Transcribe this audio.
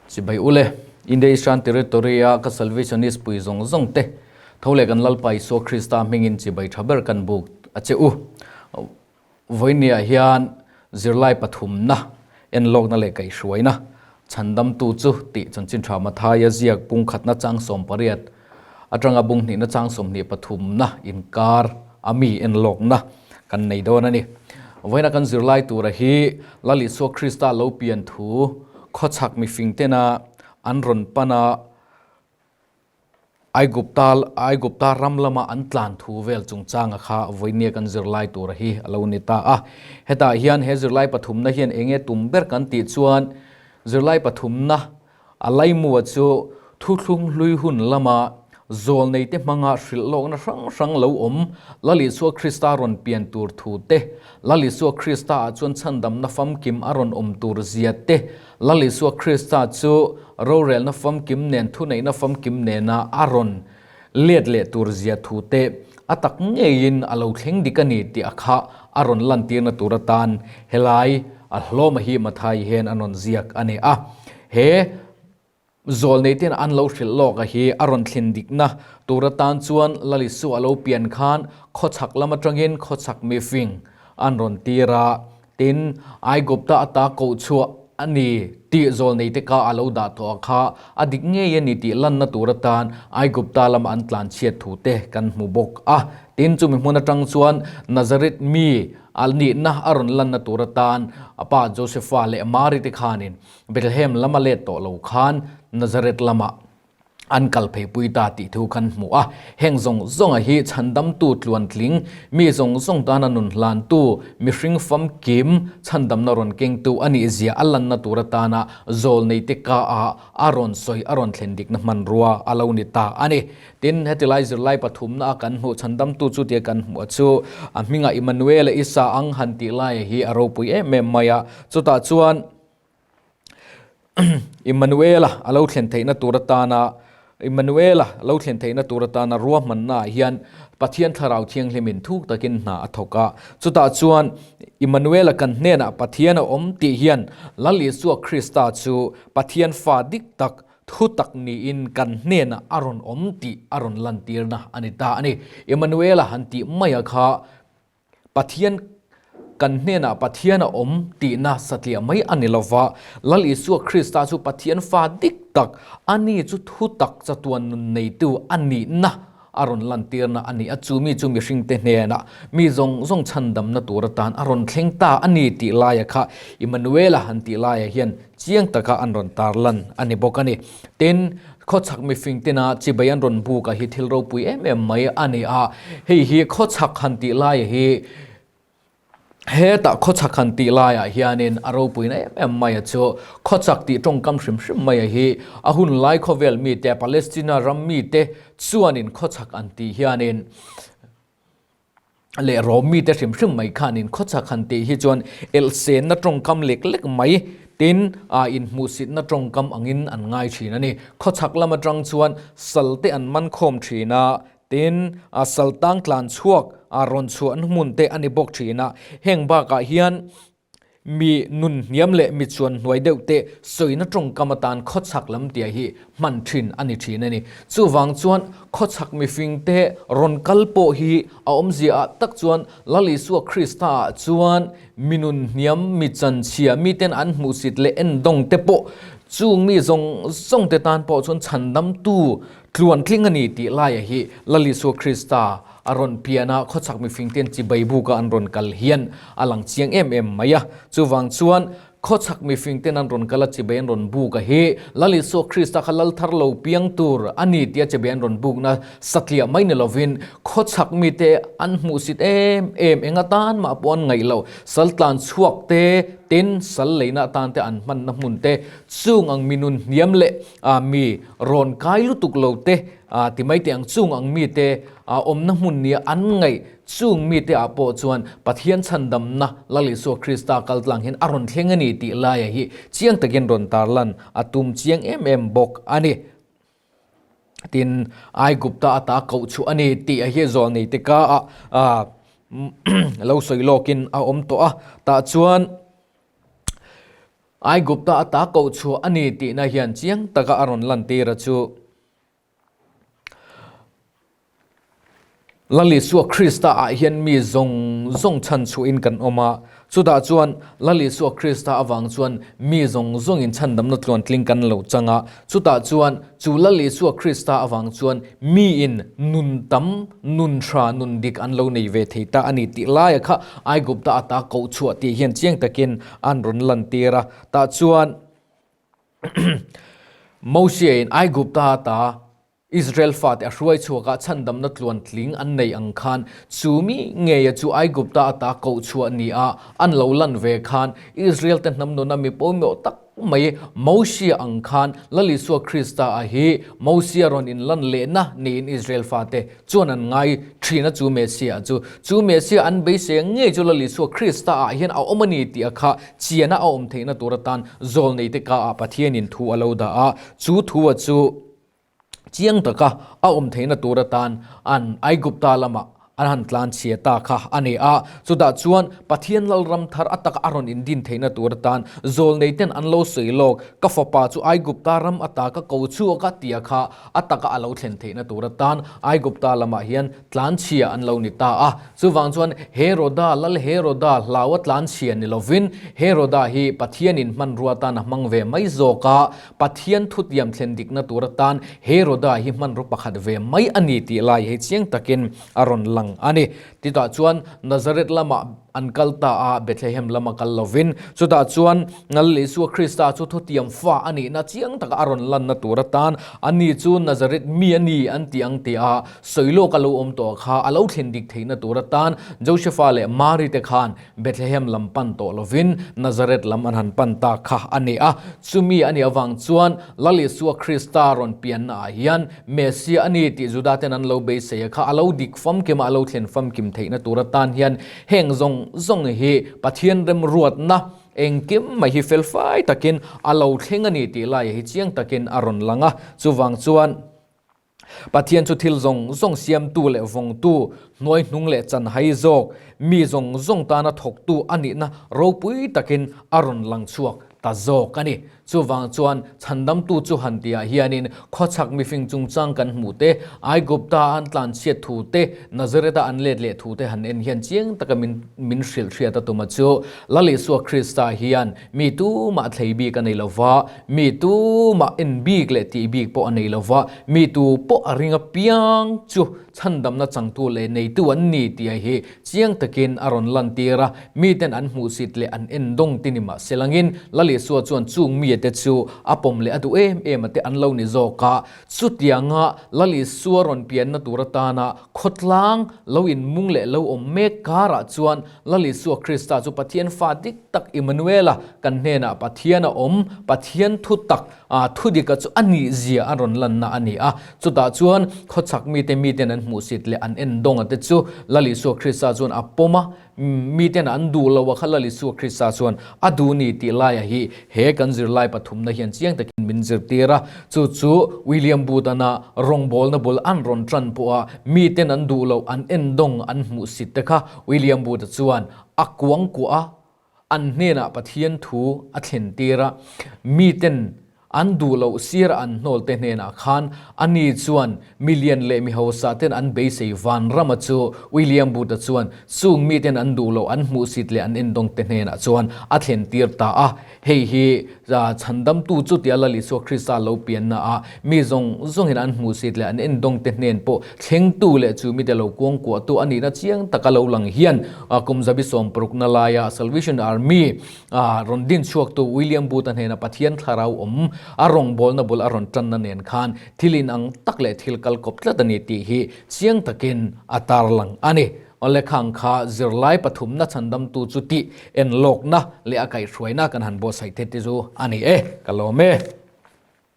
Chibai ule, India Eastern Territory a ka Salvationist pui zawng zawng te, tho leh kan Lalpa Isua Krista hmingin chibai tha ber kan buk a che u. Vawinia hian zirlai pathumna, enlawkna leh kaihhruaina, chhandamtu chu tih chanchin tha Mathaia ziak bung khatna chang 18 atanga bung hnihna chang 23na inkar a mi enlawkna kan nei dawn a ni. Vawiina kan zirlai tura hi Lal Isua Krista lo pian thu khawchhak mifing tena an rawn pan a, Aigupta Aigupta ram lama an tlan thu vel chungchanga kha vawinia kan zirlai tura hi a lo ni ta a. Hetah hian he zirlai pathumna hian eng nge tum ber kan tih chuan zirlai pathumna A laimua chu thuthlung hlui hun lama zawlneite hmanga hrilh lawkna hrang hrang lo awm Lal Isua Krista rawn pian tur thu te, Lal Isua Krista ah chuan chhandamna famkim a rawn awm tur zia te, Lal Isua Krista chu rorelna famkim nen thuneihna famkim nena a rawn let leh tur zia thu te a tak ngeiin a lo thleng dik a ni tih a kha a rawn lantirna tur atan helai a hlawma hi Mathai hian a rawn ziak a ni a. He zawlneiten an lo hrilh lawk a hi a rawn thlin dikna tur atan chuan Lalisu a lo pian khan khawchhak lam atangin khawchhak mifing an rawn tir a, tin, Aigupta ata koh chhuah a ni tih zawlneite ka a lo dah tawh a kha a dik ngei a ni tih lanna tur atan Aigupta lama an tlanchhiat thu te kan hmu bawk a. Tin, chumi hmun atang chuan Nazareth mi a nihna a rawn lanna tur atan a pa Josefa leh Mari te khanin Bethlehem lama let tawh lo khan Nazareth lamah an kal pheipui ta tih thu kan hmu a. Heng zawng zawnga hi chhandamtu tluantling, mi zawng zawng tana nun hlantu, mihring famkim chhandamna rawn kengtu a nih zia a lanna tur atana zawlneite ka a a rawn sawi a rawn thlen dikna hmanrua a lo ni ta a ni. Tin, heti lai zirlai pathumna a kan hmuh chhandamtu chu tia kan hmuh a chu a hmingah Immanuela Isa ang han tih laia hi a ropui em em mai a. Chutah chuan Immanuela a lo thlen theihna tur atana Immanuela a lo thlen theihna tur atana ruahmanna ah hian Pathian Thlarau Thianghlimin thuk takin hna a thawk a. Chutah chuan Immanuela kan hnenah Pathian a awm tih hian Lal Isua Krista chu Pathian fa dik tak thu tak niin kan hnenah a rawn awm tih a rawn lantirna a ni ta a ni. Immanuela han tih maia kha Pathian kan hnenah Pathian a awm tihna satliah mai a ni lova, Lal Isua Krista chu Pathian fa dik tak, ani chu thu tak chatuan nun neitu a nihna a rawn lantirna a ni a, chu mi chu mihringte hnenah mi zawng zawng chhandamna tur atan a rawn thleng ta a ni tih laia kha Immanuela han tih laia hian chiang taka an rawn tarlan a ni bawk a ni. Tin, khawchhak mifing tina chibai an rawn buk a hi thil ropui em em mai a ni a, hei hi khawchhak han tih laia hi Hetah khawchhak han tih laiah hianin a ropuina em em mai a chu khawchhak tih tawngkam hrim hrim mai a hi a hun lai khawvel mite Palestina ram mite chuanin khawchhak an tih hianin leh Rom mite hrim hrim mai khanin khawchhak han tih hi chuan elhsenna tawngkam lek lek mai tin a inhmuhsitna tawngkam angin an ngai thin a ni. Khawchhak lam atang chuan salte an man khawm thin a, Tin, a saltang tlan chhuak a rawn chhuahna hmun te a ni bawk thin a, heng bakah hian mi nun hniam leh mi chuan hnuai deuh te sawina tawngkam atan khawchhak lam tia hi hman thin a ni thin a ni. Chuvang chuan khawchhak mifing te rawn kal pawh hi a awmzia ah tak chuan Lal Isua Krista ah chuan mi nun hniam, mi chanchhia, miten an hmuhsit leh endawng te pawh chung mi zawng zawng te tan pawh chuan chhandamtu Tluantling a ni tih laia hi Lal Isua Krista a rawn pian a, khawchhak mifingten chibai buka an rawn kal hian a lang chiang em em mai a. Chuvang chuan khawchhak mifingten an rawn kal a, chibai an rawn buk a hi Lal Isua Krista kha lal thar lo piang tur a ni tia chibai an rawn bukna satliah mai ni lovin khawchhak mite an hmuhsit em em eng atan mah pawh an ngaih lo. Sal tlan chhuak te, tin sal leina atan te an hmanna hmun te chung ang mi nun hniam leh A mi rawn kai lutuk lo te ti mai teh ang chung ang mite awmna hmun nia an ngaih chung mite ah pawh chuan Pathian chhandamna Lal Isua Krista kal tlang hian a rawn thleng a ni tih laia hi chiang takin rawn tarlan a tum chiang em em bawk a ni. Tin, Aigupta ata koh chhuah a ni tih a hi zawlnei te ka ah lo sawi lawkin a awm tawh a, tah chuan. Aigupta ata koh chhuah a ni tihna hian chiang taka a rawn lantir a chu. Lal Isua Krista ah hian mi zawng zawng chhan chhuahin kan awm a, chutah chuan Lal Isua Krista avang chuan mi zawng zawngin chhandamna tluantling kan lo chang a, chutah chuan chu Lal Isua Krista avang chuan miin nun tam, nun tha, nun dik an lo nei ve thei ta a ni tih laia kha Aigupta ata koh chhuah tih hian chiang takin an rawn lantir a, tah chuan Mosiain Aigupta ata Israel fate a hruai chhuak a, chhandamna tluantling an nei ang khan chu mi ngeia chu Aigupta ata koh chhuah ni a an lo lan ve khan Israel te hnam nuna mi pawimawh tak mai Mosia ang khan Lal Isua Krista a hi Mosia rawn inlan lehna niin Israel fate chuan an ngai thin a chu Messiah chu. Chu Messiah an beisei ang ngei chu Lal Isua Krista ah hian a awm a ni tih a kha chiana a awm theihna tur atan zawlneite ka ah Pathianin thu a lo dah a, chu thu a chu Chiang taka a awm theihna tur atan an Aigupta lamah an han tlan chhia ta kha a ni a. Chutah chuan Pathian Lalram thar a taka a rawn indin theihna tur atan zawlneiten an lo sawi lawk, Ka fapa chu Aigupta ram ata ka ko chhuak a tia kha a taka a lo thlen theihna tur atan Aigupta lamah hian tlan chhia an lo ni ta a. Chuvang chuan Heroda, Lal Heroda hlaua tlan chhia ni lovin Heroda hi Pathianin hmanrua atan a hmang ve mai zawk a, Pathian thutiam thlen dikna tur atan Heroda hi hmanraw pakhat ve mai a ni tih lai hei chiang takin a rawn lang a ni. Titah chuan Nazareth lamah an kal ta a, Bethlehem lama kal lovin. Chutah chuan Lal Isua Krista chu thutiam fa a nihna chiang taka a rawn lanna tur atan ani chu Nazareth mi a ni an ti ang tih a sawi lawk a lo awm tawh kha a lo thlen dik theihna tur atan Josepha leh Mary te khan Bethlehem lam pan tawh lovin Nazareth lam an han pan ta kha a ni a. Chumi a nih avang chuan Lal Isua Krista rawn pianna ah hian Messiah a ni tih Juda ten an lo beisei a kha a lo dik famkim a, a lo thlen famkim theihna tur atan hian heng zawng zawng hi Pathian remruatna engkim mai hi felfai takin a lo thleng a ni tih laia hi chiang takin a rawn lang a. Chuvang chuan. Pathian chu thil zawng zawng siamtu leh vawngtu, hnuaihnung leh chanhai zawk, mi zawng zawng tana thawktu a nihna ropui takin a rawn lang chhuak ta zawk a ni. Chuvang chuan chhandamtu chu han tihah hianin khawchhak mifing chungchang kan hmuh te, Aigupta an tlanchhiat thu te, Nazareth-a an let leh thu te han en hian chiang taka min min hrilh hriat a tum a chu. Lal Isua Krista hian Mi tumah thlei bik a nei lo va, mi tumah en bik leh tih bik pawh a nei lo va, mi tu pawh a ring apiang chu chhandamna changtu leh neitu an ni tih hi chiang takin a rawn lantir a. Miten an hmuhsit leh an en dawng ti ni mah se langin Lal Isua chuan chung mite chu a pawm leh a duh em em a te an lo ni zawk a. Chutianga Lal Isua rawn pianna tur atana khawtlang lo inmung leh lo awm mek karah chuan Lal Isua Krista chu Pathian fa dik tak Immanuela kan hnenah Pathian a awm, Pathian thu tak, thu dika chu a nih zia a rawn lanna a ni a. Chutah chuan khawchhak mite miten an hmuhsit leh an endawnga te chu Lal Isua Krista chuan a pawm a, miten an duh lo a kha Lal Isua Krista chuan a duh ni tih laia hi he kan zirlai pathumna hian chiang takin min zirtir a. Chu chu William Booth-ana rawngbawlna bul an rawn tan pawha miten an duh loh, an endawng, an hmuhsit te kha William Booth-a chuan A kuangkuah a, an hnenah Pathian thu a thlentir a, miten an duh loh sir an hnawl te hnenah khan ani chuan milian leh mihausa ten an beisei vanrama chu William Booth-a chuan chung miten an duh loh an hmuhsit leh an endawng te hnenah chuan a thlentir ta a. Hei hi chhandamtu chu tia Lal Isua Krista lo pianna a mi zawng zawngin an hmuhsit leh an endawng te hnen pawh thlengtu leh chu mite lo kuangkuahtu a nihna chiang taka lo lang hian kum zabi sawmparukna laia Salvation Army rawn din chhuaktu William Booth-a hnena Pathian thlarau awm a rawngbawlna bul a rawn tanna nen khan thil inang tak leh thil kal kawp tlat a ni tih hi chiang takin a tarlang a ni. Awle khang kha zirlai pathumna chhandamtu chu tih enlawkna leh a kaihhruaina kan han buatsaih theih te chu a ni e, ka lawm e.